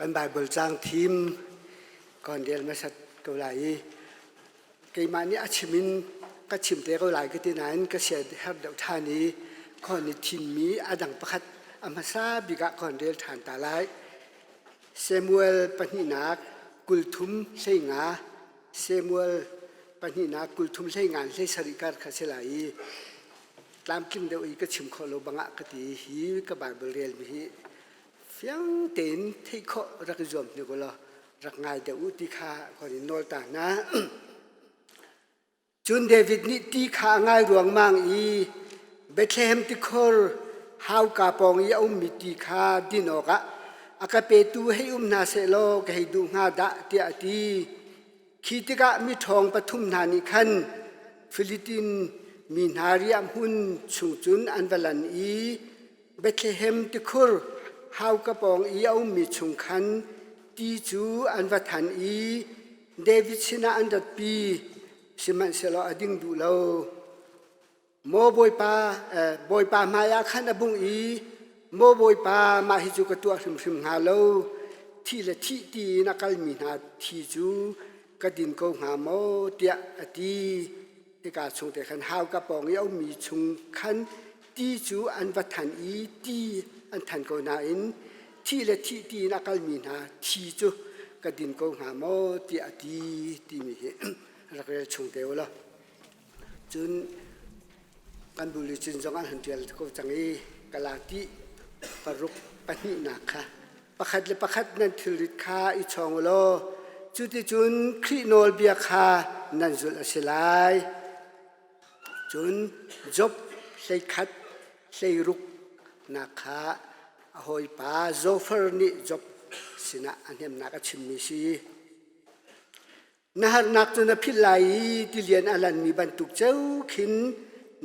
Kan Baibal caang thim kan rel hmasat ko lai i keimah nih a chim in ka chim te ko lai ka ti nain ka sia herh deuh ṭhan i khon i thimmi a dang pakhat a hmasa bik ah kan rel ṭhan ta lai. Samuel pahnihnak 30 hleinga Samuel pahnihnak 30 hleinga 17 kar kha si lai i tlamtling deuh i ka chim khawh lo bangah ka ti hi ka Bible relmi hi fiang tein theih khawh rak i zuam hnik ulaw rak ngai deuh u ti kha kan in nawl ta hna. Cun David nih ti kha a ngai ruangmang i Bethlehem tikhor hauka pawng i a ummi ti kha din awkah a ka petu hei um hna seh law ka hei duh hnga dah tiah a ti. Khi tikah miṭhawng pathum hna nih khan Filistin mi hna riahhmun chung cun an va lan i Bethlehem tikhur hauka pawng i a ummi chung khan ti cu an va than i David sinah an ratpi, sihmanhsehlaw a ding duh lo. Maw Bawipa, Bawipa hmaiah khan a bungh i, Maw Bawipa, mah hi cu ka tuah hrimhrim hnga lo. Thih le thih tiin a kalmi hna thi cu ka din ko hnga maw, tiah a ti. Hika chung te khan hauka pawng i a ummi chung khan ti cu an va than i ti an than ko nain thih le thih tiin a kalmi hna thi cu ka din ko hnga maw tiah a ti timi hi rak rel chung te u law. Cun kan buli cin zong an han ṭial ko cang i Galati paruk pahnihnak kha pakhat le pakhat nan thilrit kha i chawng u law cuticun Khrih nawlbia kha nan zulh a si lai. Cun Job 11 hleiruk nak kha a hawipa Zofar nih Job sinah a hnemnak a chimmi si. Na harnak cu na philh lai i tilian a lanmi bantuk ceu khin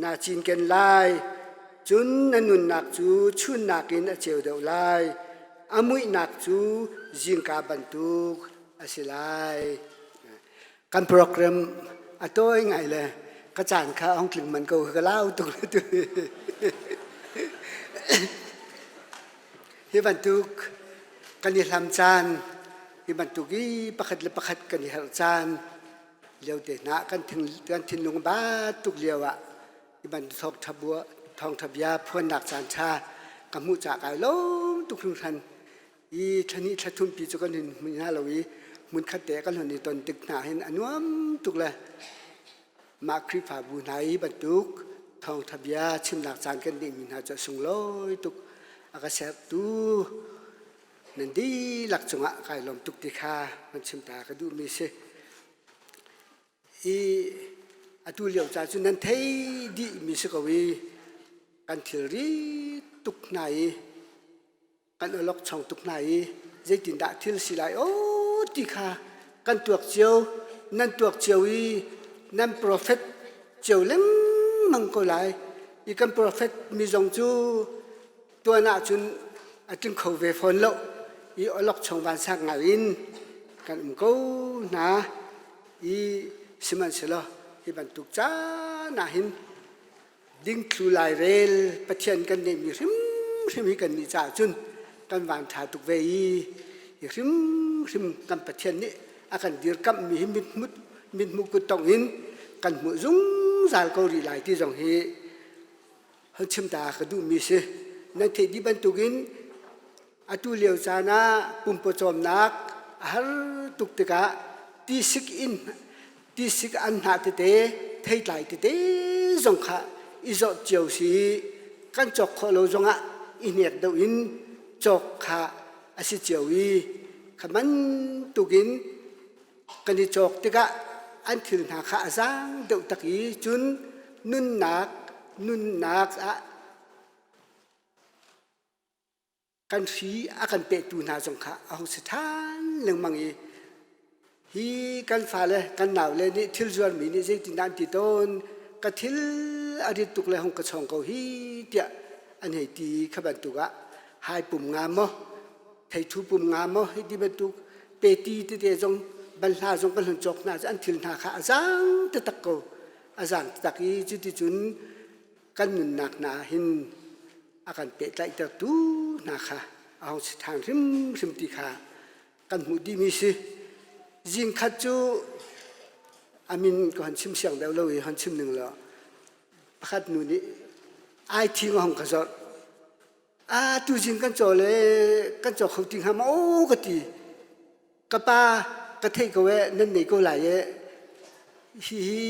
naa cinken lai. Cun na nunnak cu chunnak in a ceu deuh lai. A muihnak cu zingka bantuk a si lai. Kan program a tawi ngai le ka caan kha a hung tling man ko ka lau tuk le tu. Hi bantuk kan i hlam caan, hi bantuk i pakhat le pakhat kan i herh caan lio te hna kan kan thinlung ba tuk lio ah hi bantuk thawngtha bua thawngtha bia phuannak caan tha ka hmuh ca kai lawm tuk hringhran i thlani thlathum pi cu kan hin hmu hna lo i hmunkhat te kan hon i ton tik hna hin a nuam tuk le Mah Khrihfabu hna i bantuk thawngṭha bia chimnak caan kan ngeihmi hna cu a sunglawi tuk. A ka sertu nan dihlak cungah kai lawm tuk ti kha van chim ta ka duhmi si. I atu lio ca cu nan thei dihmi si ko i kan thilri tuk hna i kan awlokchong tuk hna i zeitindah thil si lai aw ti kha kan tuak cio nan tuak cio i nan profet cio lengmang ko lai i kan profet mi zong cu tuan ahcun a tling kho ve fawn lo i awlokchong vansak ngai in kan um ko hna i sihmanhsehlaw hi bantuk caan ah hin dingthlu lairel Pathian kan neihmi hrimhrim hi kan nih caah cun kan van ṭha tuk ve i hi hrimhrim kan Pathian nih a kan dirkamhmi hi mithmut mithmuh kuttongh in kan hmuh zungzal ko rih lai ti zong hi hon chim ta ka duhmi si. Nan theih dih bantukin Atu lio caan ah pumpawcawmnak a har tuk tikah tisik in tisik an hnah tete theitlai tete zong kha i zawt cio si kan cawk khawh lo zongah i hnek deuh in cawk kha a si cio i kha bantuk in kan i cawk tikah an thil hna kha a zaang deuh tak i cun nunnak nunnak ah Kan hri a kan pehtu hna zong kha a hung si ṭhan lengmang i hi kan fale kan naule nih thil zuarmi nih zeitindah an ti tawn ka thil a rit tuk le hung ka chawng ko hi tiah an hei ti kha bantuk ah hai pum nga maw theithu pum nga maw hi ti bantuk peti tete zong banhla zong kan hun cawk hna cu an thil hna kha a zaang taktak ko a zaang taktak i cuticun kan nunnak hna hin a kan pehtlaihtertu hna kha a hung si ṭhan hrimhrim ti kha. Kan hmuh dihmi si. Zingkhat cu a min ka hon chim siang deuh lo i hon chim ning law pakhat nu nih ai thing a hong ka zawrh. A tu zing kan caw le kan caw kho ti hnga maw aw ka ti. Ka pa ka theih ko eh nan nei ko lai eh hihi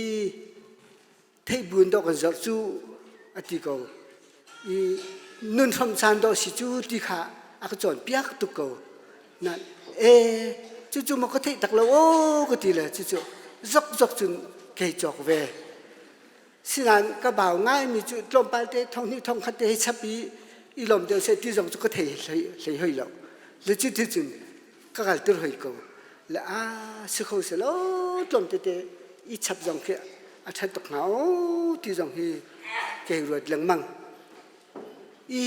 theih buin dawh kan zawrh cu a ti ko. I nun hram caan dawh si cu ti kha a ka cawnpiak tuk ko. Na e cucu maw ka theih tak lo aw ka ti le cucu zok zok cun kei cawk ve. Sinain ka bau ngaimi cu tlawmpal te thong hnih thong khat te hei chap i i lawm deuh seh ti zong cu ka thei hlei hoi lo. Le cu ti cun ka kal tir hoi ko. Le a si kho se lo tlawm tete i chap zong khi a ṭhat tuk hnga o ti zong hi kei ruat lengmang. Hi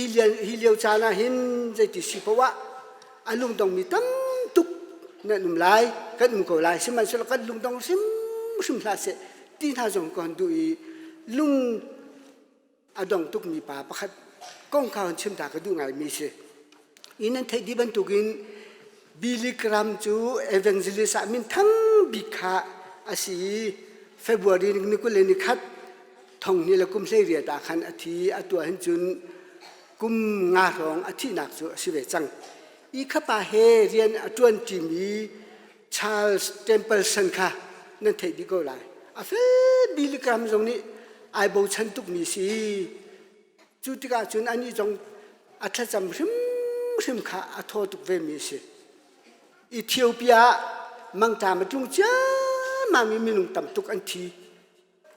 lio caan ah hin zeiti si poah ah a lungdongmi tam tuk nan um lai, kan um ko lai. Sihmanhsehlaw kan lungdong hrimhrim hlah seh ti hna zong ka hun duh i lung a dong tukmi pa pakhat kong kha hun chim ta ka duh ngaimi si. I nan theih dih bantukin Billy Graham cu evangelist ah minthang bik kha a si i February ni 21 thong hnih le kum 18 ah khan a thi. Atu ah hin cun kum nga hrawng a thihnak cu a si ve cang. I khapa he rian a ṭuan ṭimi Charles Templeson kha nan theih dih ko lai. A fel Billy Graham zong nih ai bochan tukmi si. Cu tikah cun anih zong a thlacam hrimhrim kha a thaw tuk vemi a si. Ethiopia ah mangṭam a tlung ciammam i minung tam tuk an thi.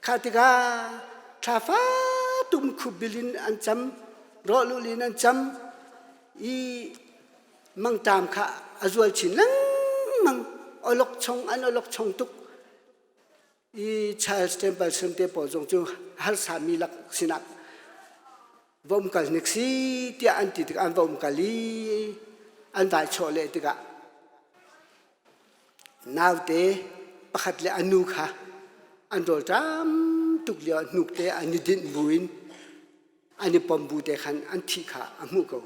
Kha tikah thla fatum khupbil in an cam, rawlulh in an cam i mangṭam kha a zual chin lengmang. Awlokchong an awlokchong tuk. I Charles Templeson te pawl zong cu harsami lak sinah va um kal hnik si tiah an ti tikah an va um kal i an vai chawh leh tikah naute pakhat le a nu kha an rawlṭam tuk lio ah hnuk te an i dinh buin an i pom bu te khan an thih kha a hmuh ko.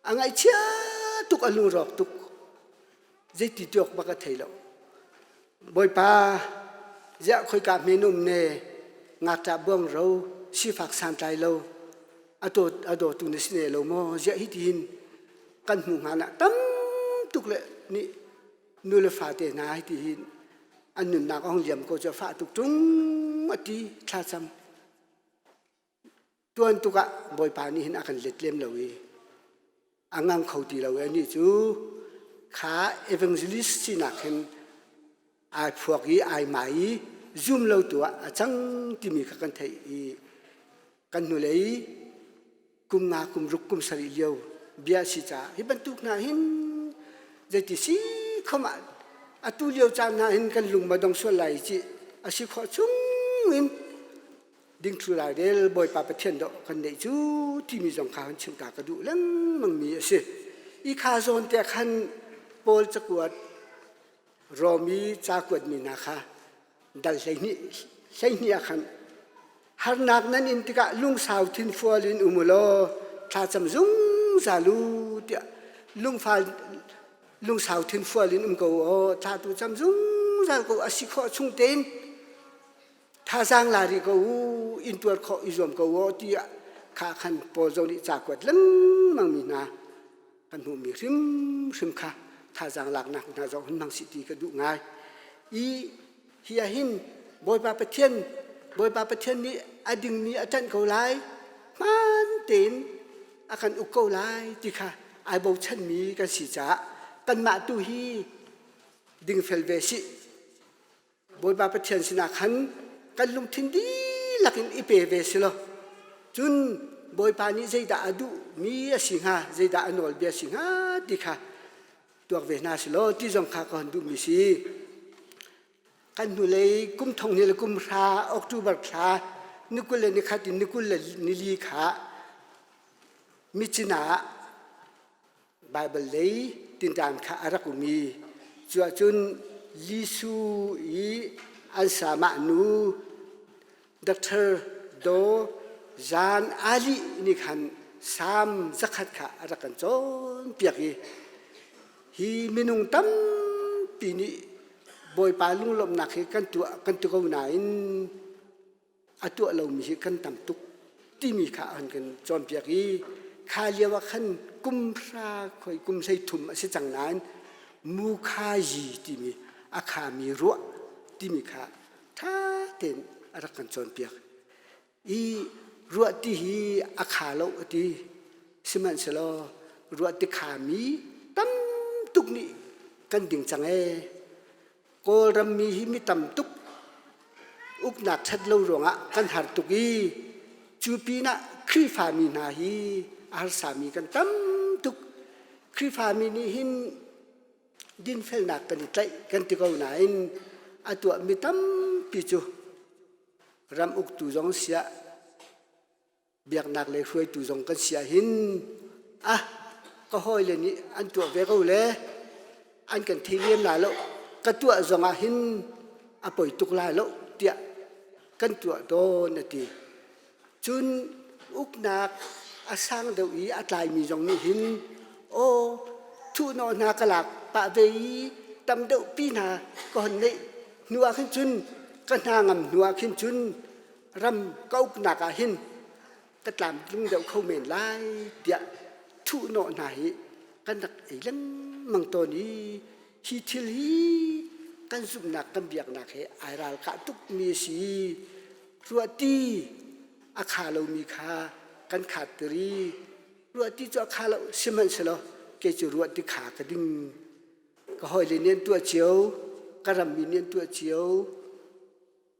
A ngaihchia tuk a lungrawk tuk. Zeiti ti awk bak a thei lo. Bawipa, ziah khoika hme na um ne, ngakṭah buangro, sifak santlai lo, a a dawtu na si ne lo maw? Ziah hitihin kan hmuh hnga ah tam tuk le nih nu le fate hna hitihin an nunnak a hung liam ko cu a fah tuk ṭung a ti thlacam. Tuan tuk ah Bawipa nih hin a kan let lem lo i a ngang kho ti lo i anih cu kha evangelist sinak hin ai phuak i ai mai i zum lo tu ah a cang timi kha kan theih i kan hnulei kum nga kum ruk kum sarih lio bia a si caah hi bantuk hna hin zeiti si khom ah atu lio caan hna hin kan lung ma dong sual lai ci a si khawh chung in dingthlu lairel Bawipa Pathian dawh kan neih cu timi zong kha hun chim ta ka duh lengmang mi a si. I kha zawn te khan Paul cakuat Rom i ca kuatmi hna kha dal 12 12 ah khan harnak nan in tikah lungsau thinfual in um u law thlacam zungzal u tiah lungfal lungsau thinfual in um ko aw thla tu cam zungzal ko a si khawh chung tein thazaang la rih ko u intuar khawh i zuam ko u tiah kha khan Paul zong nih ca kuat lengmang mi hna kan hmuhmi hrimhrim kha thazaang laknak hna zong hun hmang sih ti ka duh ngai i hi ah hin Bawipa Pathian Bawipa Pathian nih a dingmi a ṭanh ko lai hmaan tein a kan uk ko lai ti kha ai bochanmi kan si caah kanmah tu hi dingfel ve sih Bawipa Pathian sinah khan kan lungthin dihlak in i pe ve si law cun Bawipa nih zeidah a duhmi a si hnga zeidah a nawlbia a si hnga ti kha tuak ve hna si law ti zong kha ka hon duhmi si. Kan hnulei kum thong hnih le kum hra October thla ni 20 le ni khat in ni 24 kha Myitkyina ah Baibal lei tinṭan kha a rak um i cu ahcun Lisu i an samah nu Dr. Do Zan Ali nih khan Salm 100 kha a rak kan cawnpiak i. Hi minung tampi nih Bawipa lunglawmhnak hi kan tuah kan ti ko nain a tuah lomi hi kan tam tuk timi kha an kan cawnpiak i kha lio ah khan kum hra khoi kum 13 a si cang nain mukhayi timi a khami ruah timi kha ṭha tein a rak kan cawnpiak i ruah ti hi a kha lo a ti sihmanhsehlaw ruah ti khami tam tuk nih kan ding cang ee Kawlram mi hi mi tam tuk uknak ṭhat lo ruangah kan har tuk i cu pinah Khrihfami hna hi a harsami kan tam tuk. Khrihfami nih hin dinfelnak kan i tlaih kan ti ko nain a tuahmi tampi cu ram uktu zong siah biaknak lei hruaitu zong kan si ahhin ah ka hawile nih an tuah ve ko le an kan thei lem lai lo ka tuah zong ah hin a poi tuk lai lo tiah kan tuah tawn a ti. Cun uknak a sang deuh i a tlaimi zong nih hin aw thuhnawh hna ka lak pah ve i tam deuh pi hna ka hon neih hnu ah khin cun ka hna ngam hnu ah khin cun ram ka uknak ah hin ka tlamtling deuh kho men lai tiah thuhnawh hna hi kan rak ei lengmang tawn i hi thil hi kan zumhnak kan biaknak he ai ralkah tukmi a si. Ruahti a kha lomi kha kan khat tiri ruahti cu a kha lo sihmanhsehlaw kei cu ruahti kha ka ding ka hawile nih an tuah cio ka rammi nih an tuah cio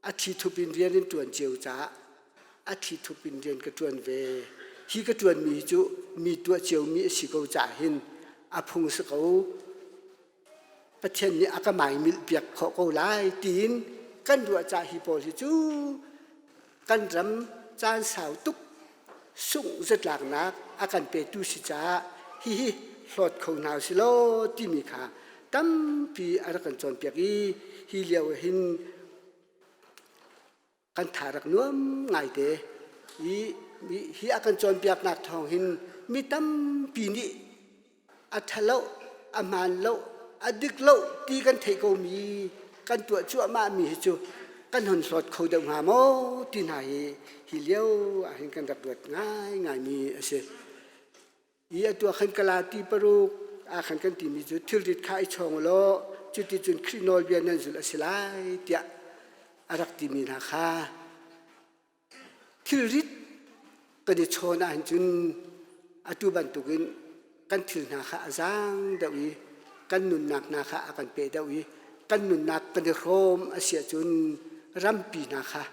A thithup in rian in ṭuan cio caah a thithup in rian ka ṭuan ve. Hi ka ṭuanmi hi cu mi tuah ciomi a si ko caah hin a phung si ko. Pathian nih a ka maimilh piak khawh ko lai tiin kan ruah caah hi pawl hi cu kan ram caan sau tuk sungh zatlaknak a kan petu si caah hihi hlawt kho hna usih law timi kha tampi a rak kan cawnpiak i hi lio ah hin kan tha rak nuam ngaite i hi a kan cawnpiaknak thawng hin mi tampi nih a ṭhalo, a hmaan lo, a dik lo ti kan theih komi kan tuah cuahmahmi hi cu kan hun hlawt kho deuh hnga maw ti hna hi hi lio ah hin kan rak ruat ngaingaimi a si. Hi atu ah khan kala ti paruk ah khan kan timi cu thilrit kha i chawng law cuticun Khrih nawlbia nan zulh a si lai tiah a rak timi hna kha Thilrit kan i chawn ahcun atu bantukin kan thil hna kha a zaang deuh i kan nunnak hna kha a kan peh deuh i kan nunnak kan i hrawm a si ahcun rampi hna kha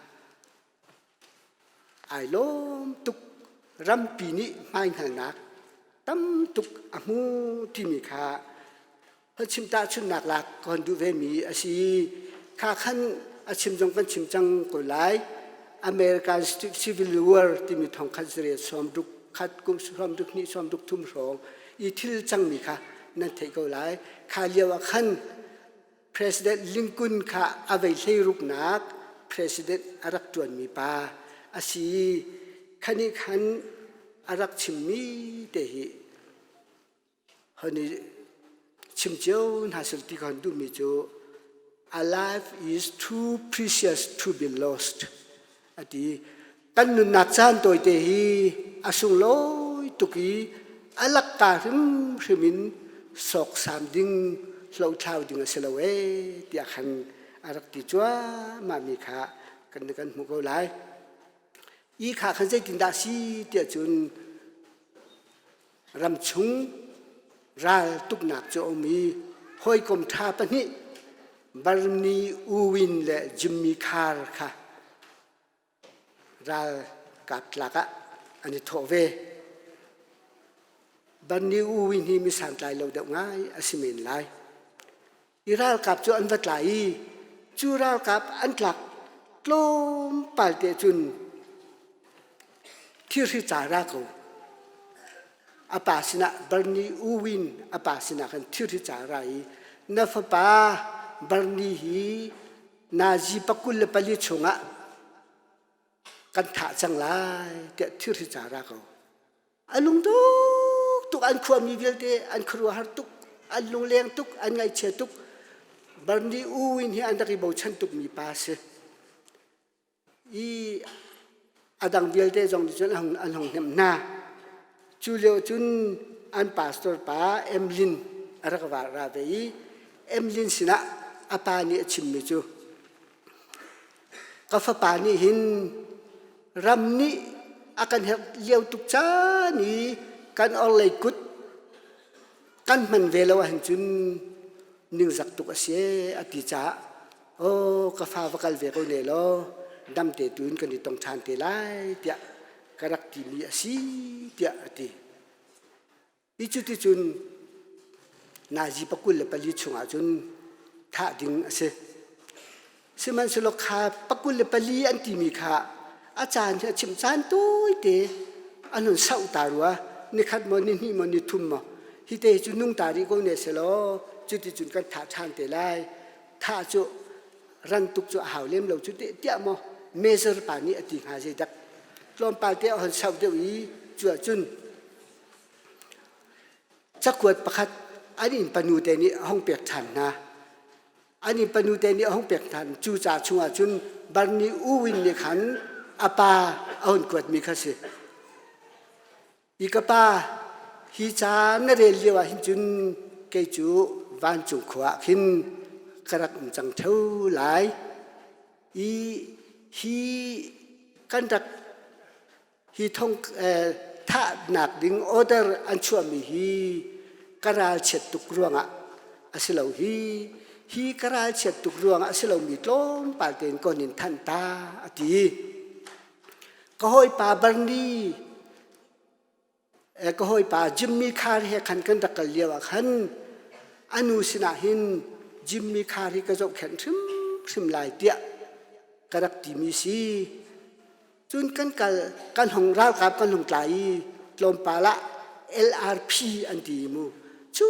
ai lawm tuk. Rampi nih hmaihngalnak tam tuk a hmu timi kha chim tahchunhnak lak ka hon duh vemi a si. Kha khan a chim zong kan chim cang ko lai. American Civil War timi thong khat zariat sawm ruk khat kum sawm ruk hnih sawm ruk thum hrawng i thil cangmi kha nan theih ko lai. Kha lio ah khan President Lincoln kha a vei hlei ruknak president a rak ṭuanmi pa a si. Khani khan a rak chimmi te hi Hon i chim cio hna sel ti ka hon duhmi cu a life is too precious to be lost a ti. Kan nunnak caan tawite hi a sunglawi tuk i a lakka hrimhrim in sawksam ding hlohthlau ding a si lo ee tiah khan a rak ti cuahmah mi kha kan kan hmuh ko lai. I kha khan zeitindah si tiah cun Ramchung raltuknak cu a um i hawikom ṭha pahnih Barney Uwin le Jimmy Carr kha ralkap tlak ah an i thawh ve. Barney Uwin hi mi santlai lo deuh ngai a si men lai. I ralkap cu an va tla i cu ralkap an tlak tlawmpal te cun thirhri ca ra ko. A pa sinah Barney Uwin a pa sinah khan thirhri ca ra i na fapa Barney hi nazi pakul le pali chungah kan thah cang lai tiah thirhri ca ra ko. A lung tuk tuk an khuami vialte an khuaruahhar tuk. An lungleng tuk, an ngaihchia tuk. Barni U Win hi an rak i bochan tukmi pa a si. I a dang vialte zong nih cun an hung hnemh hna. Cu lio cun an pastor pa Emlyn a rak ra ve i Emlyn sinah a pa nih a chimmi cu ka fapa nih hin ram nih a kan herh lio tuk caan i kan orhlei kut kan hman ve lo ahhin cun ningzak tuk a si a ti caah aw ka fa va kal ve ko ne law damte tu in kan i tong ṭhan te lai tiah ka rak timi a si tiah a ti. Hi cuticun nazi pakul le pali chungah cun thah ding a si. Sihmanhsehlaw kha pakul le pali an timi kha a caan hi a chim caan tawite an hun sauh ta rua nikhat maw nihnih maw nithum maw hi te cu nung ta rih ko ne selaw cuticun kan thah ṭhan te lai thah cu ran tuk cu a hau lem lo cu tiah maw major pa nih a ti hnga zeidak tlawmpal te a hon sauh deuh i cu ahcun cakuat pakhat an inn panu te nih a hung pek ṭhan hna. An inn panu te nih a hung pek ṭhan. Cu ca chungah cun Barni U Win nih khan a pa a hun kuatmi kha si. I ka pa, hi ca na rel lio ah hin cun kei cu vancung khua ah khin ka rak um cang ṭheo lai. I hi kan rak Hi thong thahnak ding order an chuahmi hi ka ralchiat tuk ruangah a si lo hi. Hi ka ralchiat tuk ruangah a si lomi tlawmpal tein kon in thanh ta a ti. Ka hawipa Bernie ka hawipa Jimmy Carr he khan kan rak kal lio ah khan a nu sinah hin Jimmy Carr hi ka zohkhenh hrimhrim lai tiah ka rak timi si. Cun kan kal kan hung ralkap kan hung tla i tlawmpal ah LRP an ti mu. Cu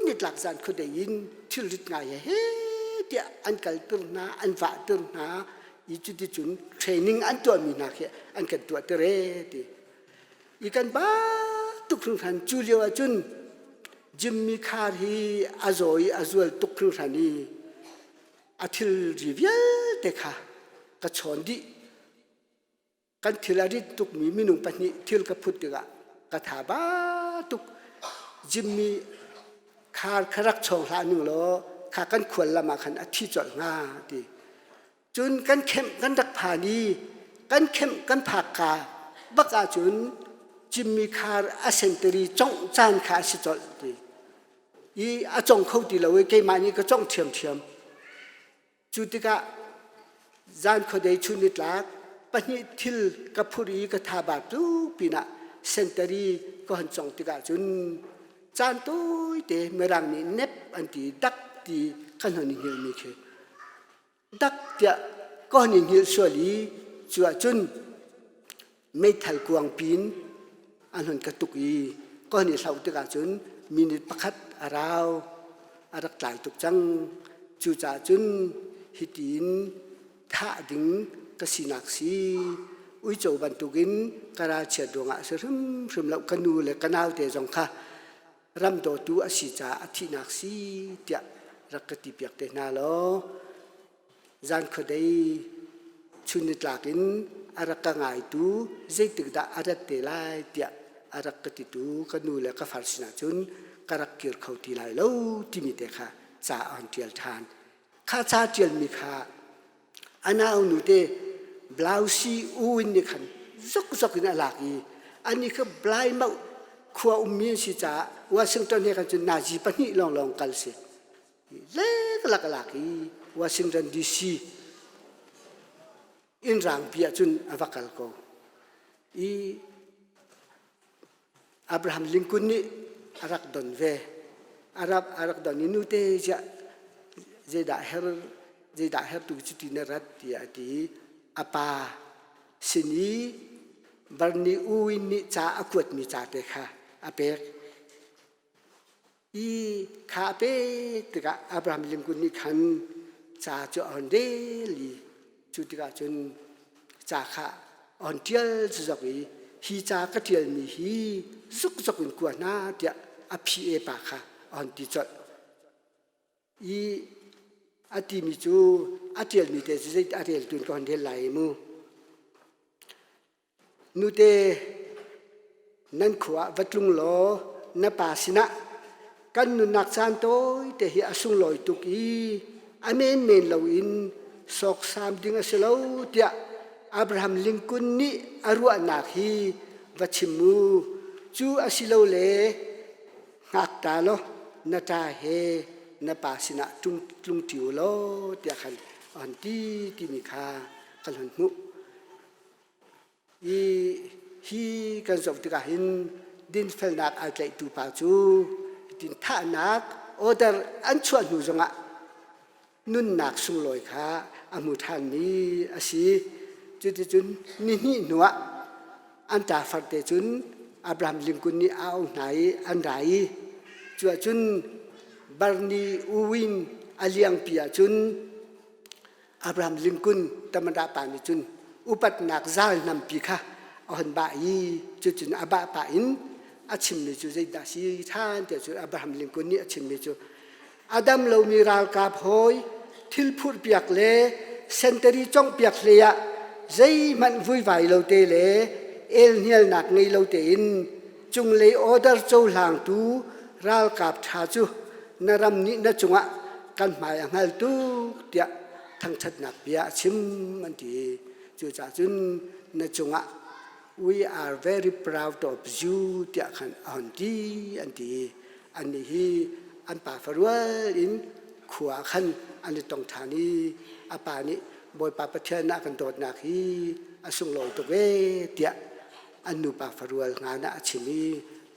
nitlak zan khuadei in thilrit ngai he tiah an kalter hna an vahter hna i cuticun training an tuahmi hna khi an kan tuahter ee ti. I kan ba tuk hringhran cu lio ahcun Jimmy Carr hi a zaw i a zual tuk hringhran i a thilri vialte kha ka chawn dih. Kan thil a rit tukmi minung pahnih thil ka phut tikah ka tha ba tuk. Jimmy Carr kha rak chawng hlah ning law kha kan khual lam ah khan a thi colh hnga ti. Cun kan kemh kan rak phan i kan kemh kan phak ka bak ahcun Jimmy Carr a sentari congh caan kha a si colh ti. I a cong kho ti lo i keimah nih ka congh ṭhiamṭhiam. Cu tikah zan khuadei chun nitlak pahnih thil ka phur i ka tha ba tuk pinah sentari ka hon cong tikah cun caan tawite Mirang nih nep an ti dak ti kan hon i hngilhmi khi dak tiah ka hon i hngilh sual i cu ahcun meithal kuang pin an hon ka tuk i ka hon i hlauh tikah cun minute pakhat a rau a rak tlai tuk cang cucaah cun hitin thah ding ka sinak si uico bantukin ka ralchiat ruangah a si hrimhrim lo ka nu le ka naute zong kha ram dawtu a si caah a thihnak si tiah rak ka ti piak te hna law zan khuadei chun nitlak in a rak ka ngaitu zeitik dah a rat te lai tiah a rak ka titu ka nu le ka far sinah cun ka rak kir kho ti lai lo timi te kha ca an ṭial ṭhan. Kha ca ṭialmi kha a nau nu te blausi uin nih khan zokzok in a lak i ani kha Blaimauh khua ummi an si caah Washington he khan cun nazi pahnih lawnglawng kal si. Leklak a lak i Washington DC inn rangpi ah cun a va kal ko. I Abraham Lincoln nih a rak don ve. A rak, a rak don i nute ziah zeidah her zeidah hertu cuti na rat tiah a ti i a pa sin i Bernie Uwin nih ca a kuatmi ca te kha a pek. I kha a pek tikah Abraham Lincoln nih khan ca cu a hon rel i cu tikah cun ca kha a hon ṭial zokzok i hi ca ka ṭialmi hi zukzok in kua hna tiah a PA pa kha a hon ti colh. I a timi cu a ṭialmi te cu zei a reltu in ka hon rel lai mu. Nute nan khua ah va tlung law na pa sinah kan nunnak caan tawite hi a sunglawi tuk i a menmen loin sawksam ding a si lo tiah Abraham Lincoln nih a ruahnak hi va chim mu. Cu a si lo le ngakta law na ṭa he na pa sinah tlungṭi u law tiah khan a hon ti timi kha kan hon hmuh. I hi kan zoh tikah hin dinfelnak ai tlaihtu pa cu tin thahnak order an chuah hnu zongah nunnak sunglawi kha a hmu ṭhanmi a si. Cuticun nihnih hnuah an ṭa farte cun Abraham Lincoln nih a auh hna i an ra i cuahcun Barney Ewing a liangpi ahcun Abraham Lincoln tamada pa nih cun upatnak zal nampi kha a hon bah i cucun a bah pah in a chimmi cu zeidah si ṭhan tiah cun Abraham Lincoln nih a chimmi cu a dam lomi ralkap hawi thil phurhpiak le sentari conghpiak hlei ah zeihmanh vuivai lo te le elhnialnak ngei lo tein cunglei order cohlangtu ralkap ṭha cu na ram nih na cungah kan hmai a hngal tuk tiah thangṭhatnak bia a chim an ti. Cucaah cun na cungah we are very proud of you tiah khan a hon ti an ti. Annih hi an pa farual in khua ah khan an i tong ṭhan i a pa nih Bawipa Pathian ah kan dawtnak hi a sunglawi tuk ee tiah an nupa farual ngan ah a chim i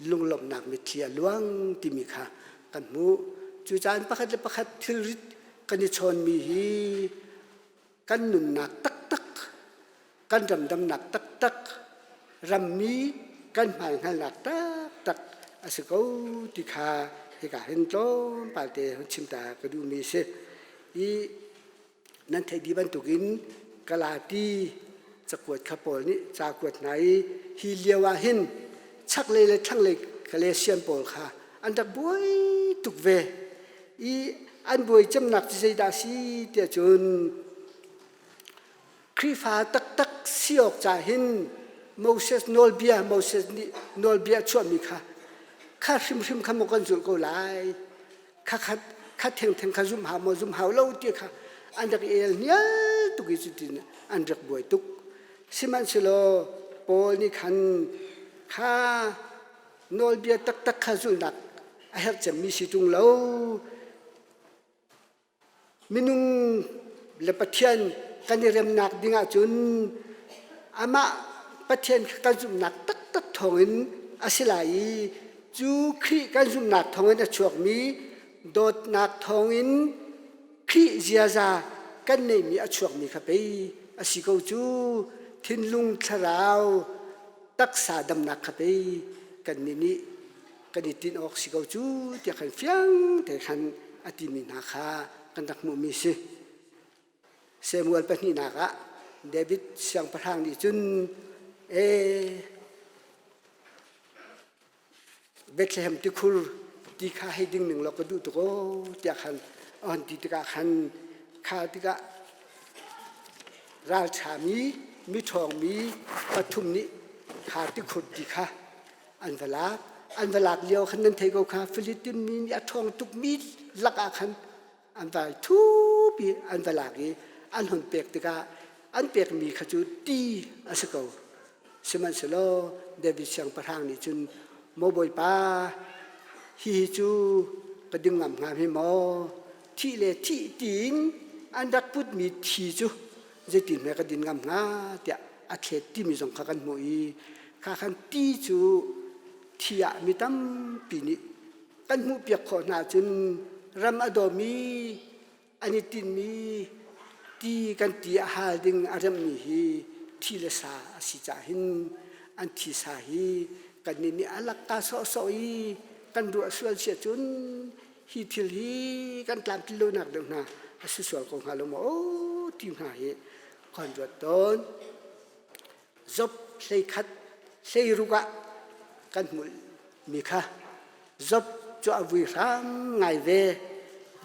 lunglawmhnak mitthli a luang timi kha kan hmuh. Cucaah pakhat le pakhat thilrit kan i chawnmi hi kan nunnak taktak, kan ramdamnak taktak, rammi kan hmaihngalnak taktak a si ko ti kha hika hin tlawmpal te hun chim ta ka duhmi a si. I nan theih dih bantukin Galati cakuat kha Paul nih ca kuat hna i hi lio ah hin chaklei le thlanglei Galatian pawl kha an rak buai tuk ve i an buai cemnak cu zeidah a si tiah cun Khrihfa taktak si awk ca hin Moses nawlbia Moses nih nawlbia a chuahmi kha kha hrimhrim kha maw kan zulh ko lai kha kha kha thengtheng kha zum hau maw zum hau lo ti kha an rak i el hnial tuk i cutin an rak buai tuk sihmanhsehlaw Paul nih khan kha nawlbia taktak kha zulhnak a herh cemmi si ṭung lo. Minung le Pathian kan i remnak ding ahcun amah Pathian kan zumhnak taktak thawngin a si lai i cu Khrih kan zumhnak thawngin a chuakmi dawtnak thawngin Khrih ziaza kan neihmi a chuakmi kha pei a si ko cu thinlung thlarau taksa damnak kha pei kannih nih kan i tinh awk si ko cu tiah khan fiang te khan a timi hna kha kan rak hmuhmi si. Samuel pahnihnak ah David siangpahrang nih cun ee Bethlehem tikhur ti kha hei ding ning law ka duh tuk aw tiah khan a hon ti tikah khan kha tikah ralṭhami miṭhawngmi pathum nih kha tikhur ti kha an va lak. An va lak lio khan nan thei ko kha Filistin mi nih a ṭhawng tukmi lakah khan an vai thupi an va lak i an hon pek tikah an pekmi kha cu ti a si ko. Sihmanhsehlaw David siangpahrang nih cun maw Bawipa hihi cu ka ding ngam hnga hme maw thih le thih tiin an rak putmi thi cu zeitin hme ka din ngam hnga tiah a thlet timi zong kha kan hmuh i kha khan ti cu thi ah mi tampi nih kan hmuhpiak khawh hna cun ram a dawmi an i tinhmi ti kan ti a hal ding a remmi hi thi le sa a si caah hin an thisa hi kannih nih a lakka sawhsawh i kan ruah sual si ahcun hi thil hi kan tlamtlin lonak deuh hna a si sual ko hnga lo maw aw ti hna hi kan ruat tawn. Job 11 hleiruk ah kan hmuhmi kha Job cu a vui hram ngai ve.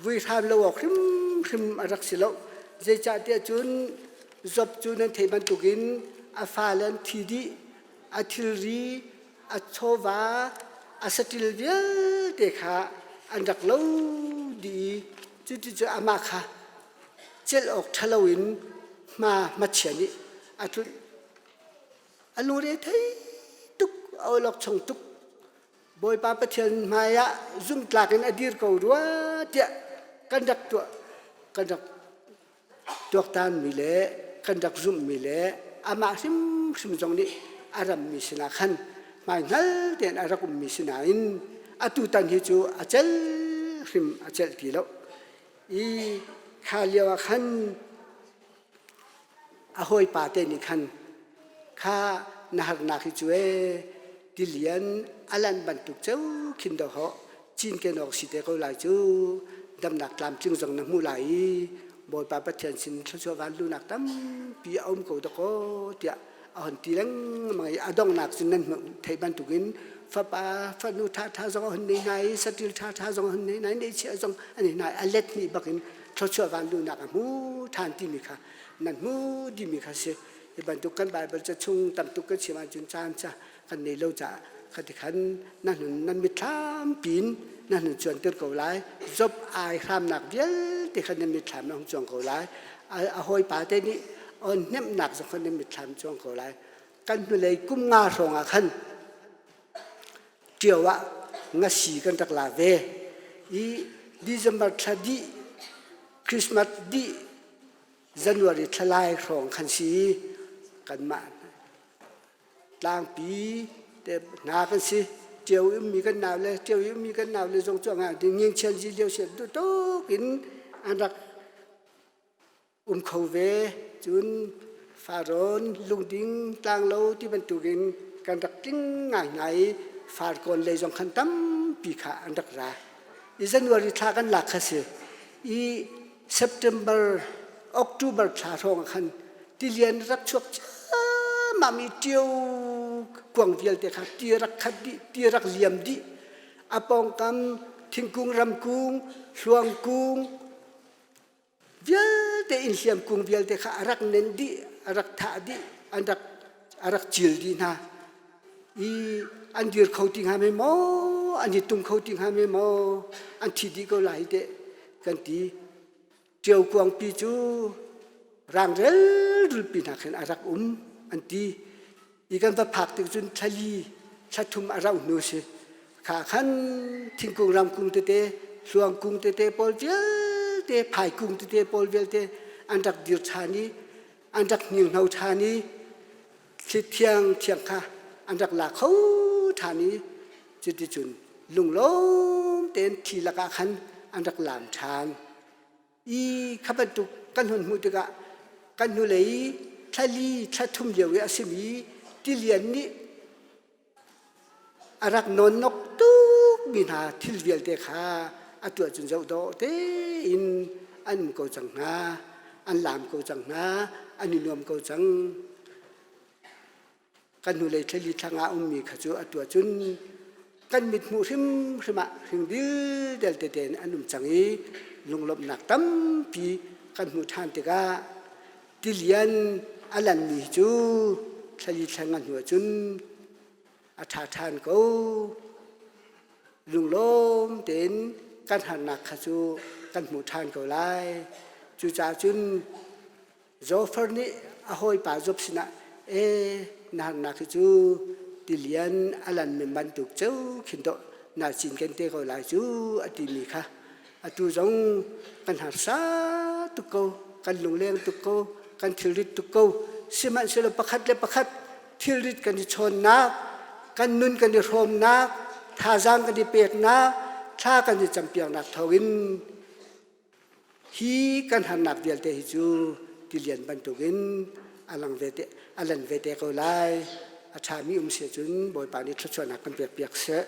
Vui hram lo awk hrimhrim a rak si lo. Zeicahtiah cun Job cu nan theih bantukin a fale an thi dih, a thilri, a chawva, a saṭil vialte kha an rak lo dih i cuticun amah kha celh awk ṭha loin hma hmachia nih a tlunh. A lungre thei tuk, a awlokchong tuk. Bawipa Pathian hmaiah zumhtlak in a dir ko rua tiah kan rak tuah kan rak tuaktanmi le kan rak zumhmi le amah hrimhrim zong nih a rammi sinah khan hmaihngal tein a rak ummi sinain atu tan hi cu a cel hrim a celh ti lo i kha lio ah khan A hawipa te nih khan kha na harnak hi cu ee tilian a lanh bantuk ceu khin dawhawh cinken awk si te ko lai cu damnak tlamtling zong na hmuh lai i Bawipa Pathian sin thluachuah vanlunak tampi a um ko dakaw tiah a hon ti lengmang i a donghnak cun nan theih bantukin fapa fanu ṭhaṭha zong a hun nei hna i saṭil ṭhaṭha zong a hun nei hna i ngeihchiah zong an nei hna i a let hnih bakin thluachuah vanluhnak a hmu ṭhan timi kha nan hmu dimi kha si. Hi bantuk kan Baibal ca chung tam tuk kan chim ahcun caan ca kan nei lo caah khati khan nan hun nan mitthlam pin nan hun cuanter ko lai. Job ai hramnak vialte kha nan mitthlam na hung cuang ko lai. A hawipa te nih on hnemhnak zong kha nan mitthlam cuang ko lai. Kan hnulei kum nga hrawng ah khan Ṭio ah ngasi kan rak la ve i December thla dih Christmas dih January thla lai hrawng khan si i kanmah tlangpi te hna kan si. Ṭio i ummi kan nau le ṭio i ummi kan nau le zong cu a ngai ding ngingchian zi lio sian duh tuk in an rak um kho ve. Cun Farrawn, Lungding, Tlanglo ti bantukin kan rak tling ngaingai i Farkawn lei zong khan tampi kha an rak ra. I January thla kan lak kha si. I September, October thla hrawng ah khan tilian rak chuak ciammam i ṭio kuang vialte kha ti rak khat dih, ti rak liam dih. A pawngkam thingkung, ramkung, hluangkung, vialte inn hliamkung vialte kha a rak nen dih a rak thah dih an rak a rak cil dih hna i an dir kho ti hnga me maw an i tung kho ti hnga me maw an thi dih ko lai teh kan ti ṭio kuangpi cu rang relrulpi hna khin a rak um an ti I kan va phak tik cun thlali thlathum a rauh hnu si. Kha khan thingkung ramkung tete, hluangkung tete pawl vialte, phaikung tete pawl vialte an rak dir ṭhan i an rak hninghno ṭhan i thli thiang thiang kha an rak la kho ṭhan i cuticun lunglawm tein thi lakah khan an rak laam ṭhan. I kha bantuk kan hun hmuh tikah kan hnulei thlali thlathum lio i a simi tilian nih a rak nawnnok tukmi hna thil vialte kha atu ahcun zoh dawh tein an um ko cang hna, an laam ko cang hna, an i nuam ko cang. Kan hnulei thlali thlang ah ummi kha cu atu ahcun kan mithmuh hrimhrim ah hring dildel tete in an um cang i lunglawmhnak tampi kan hmuh ṭhan tikah tilian a lanmi cu thlali thlang a hnu ahcun a ṭha ṭhan ko. Lunglawm tein kan harnak kha cu kan hmuh ṭhan ko lai. Cucaah cun Zofar nih a hawipa Job sinah ee na harnak hi cu tilian a lanmi bantuk ceu khin dawh naa cinken te ko lai cu a timi kha atu zong kan harsa tuk ko kan lungleng tuk ko kan thilrit tuk ko sihmanhsehlaw pakhat le pakhat thilrit kan i chawnnak kan nun kan i hrawmnak thazaang kan i peknak thla kan i campiaknak thawngin Hi kan harnak vialte hi cu tilian bantukin a lang ve te, a lan ve te ko lai. A ṭhami um si cun Bawipa nih thluachuahnak kan pekpiak seh.